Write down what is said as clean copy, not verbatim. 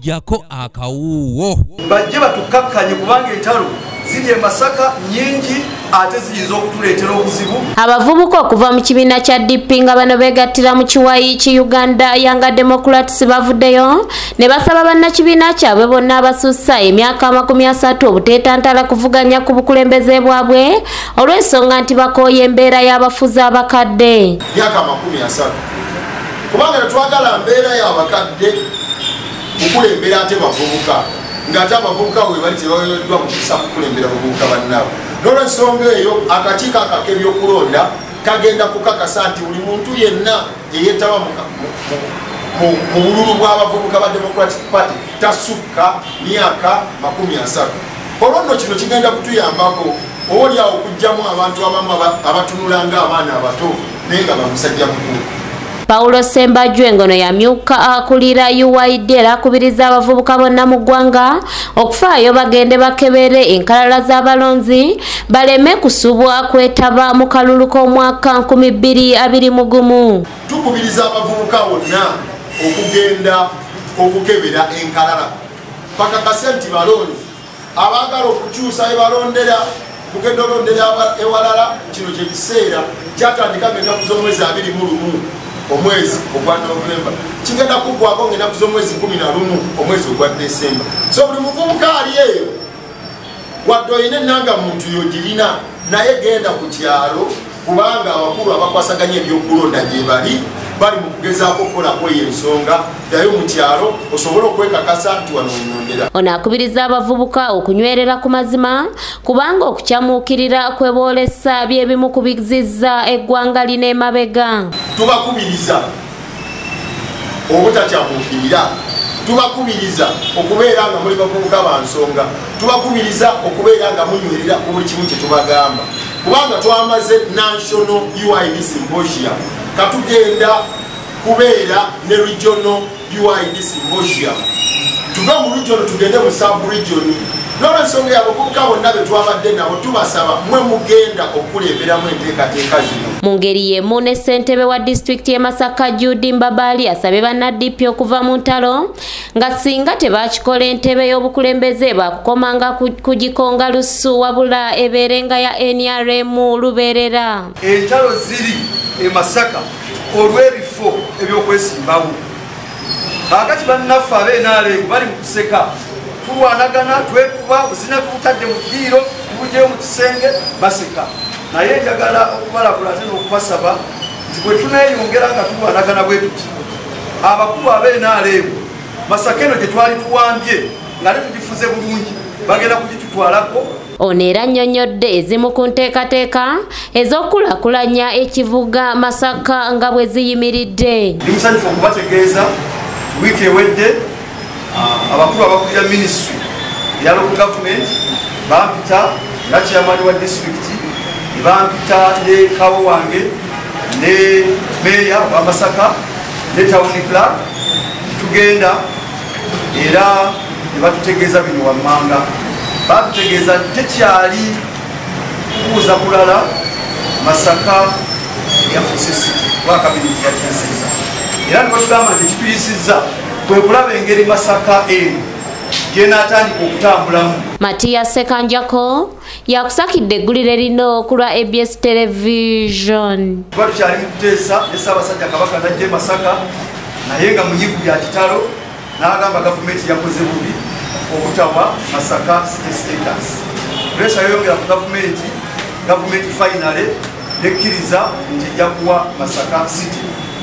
Jako akawuwo. Bajje batukakkanye kubanga entalo ziri e Masaka nnyingi ate ziyinza okutuleetera obuzibu. Abavubuka okuva mu kibiina kya DP nga bano beegattira mu kiwayi ki Uganda Young Democrats bavuddeyo ne basaba bannakibiina kyabwe bonna abasussa emyaka 30 obuteetantala kuvuganya ku bukulembeze bwabwe olw'ensonga nti bakooye embeera y'abafuzi abakadde. Myaka 30 kubanga tetwagala mbeera y'abakadde kukulembera ate bavubuka ng'ate abavubuka we bali tebaweereddwa mukisa kukulembera bavubuka bannaabwe. N'olwensonga eyo akakiiko ak'ebyokulonda kagenda kukakasa nti buli muntu yenna eyeetaba mu bululu bw'abavubuka ba Democratic Party tasukka myaka 30. Olwo nno kino kigenda kutuyambako oba okuggyamu abantu abamu abatunula ng'abaana abato naye nga bamusajja mukulu. Paulo Sembajwe ngono yamyuka akulira UYD era akubiriza abavubuka bonna mu ggwanga okufaayo bagende bakebere enkalala z'abalonzi baleme kusubwa kwetaba mu kalulu k'omwaka 2021. Tukubiriza abavubuka bonna okugenda okukebera enkalala bakakase nti balonzi abaagala okukyusa ebalondera kugenda olondera ewalala. Kino kye kiseera kyatandika ng'ennaku z'omwezi 21 omwezi ogwa Novemba, kigenda kuggwako ng'ennaku z'omwezi 11 omwezi ogwa Desemba. So buli muvubuka ali eyo wadde olina ennanga muntu yogirina naye genda ku kyalo kubanga abakulu abakwasaganya ebyokulonda gye bali bali mu kugezaako okukolako eyo ensonga. Ddayo mu kyalo osobole okwekakasa nti wano wenondera. Ono akubiriza abavubuka okunywerera ku mazima kubanga okukyamuukirira kwe boolesa by'ebimu ku bizizza eggwanga lino emabega. Tubakubiriza obutakyamuukirira, tubakubiriza okubeera nga muli bavubuka ba nsonga, tubakubiriza okubeera nga munywerera ku buli kimu kye tubagamba kubanga twamaze National UID Symposium, katugenda kubeera ne Regional UID Symposium. Tuve mu region tugende mu sub region. N'olwensonga y'abavubuka bonna be twabadde nabo tubasaba mmwe mugenda okukulemberamu enteekateeka zino. Mu ngeri y'emu ne ssentebe wa disitulikiti y'e Masaka Jude Mbabali asabye banna DP okuva mu ntalo nga singa tebakikola entebe y'obukulembeze baakukomanga kugikonga lusu wabula ebeerenga ya NRM lubeerera. Entalo ziri e Masaka olw'ebifo eby'okwesimbawo. Kaakati bannaffe ab'NRM bali mu kuseka, tulwanagana, twekuba, buzina tubutadde mu ddiiro, tubugyeyo mu kisenge, baseka. Naye njagala okubalabula ate n'okubasaba nti bwe tuneeyongera nga tulwanagana bwe tuti, abakulu ab'NRM Masaka eno gye twali tuwambye nga tetugifuze bulungi bagenda kugitutwalako. Ono era annyonnyodde ezimu ku nteekateeka ez'okukulaakulanya ekibuga Masaka nga bwe ziyimiridde. Ndi musanyufu okubategeeza wiiki ewedde abakulu abakulira minisitule eya local government bampita nga chairman wa disitulikiti, ne bampita ne kawo wange ne meeya wa Masaka ne town clerk, tugenda era ne batutegeeza bino wammanga. Batutegeeza tekyali kubuuza kulala Masaka yafuuse city kuba kabineti yakiyisizza, era ne batugamba nti ekituyisizza kwe kulaba engeri Masaka eno gy'enaatandika okutambulamu. Matia Sekanjako yakusakidde eggulire lino ku lwa ABS Television. Tuba tukyali mu kuteesa ne Ssaabasajja Kabaka n'ajja e Masaka naye nga munyivu bya kitalo n'agamba gavumenti yakoze bubi okutawa Masaka city status. Pressure yeyongera ku gavumenti, gavumenti finally nekkiriza nti ejja kuwa Masaka city.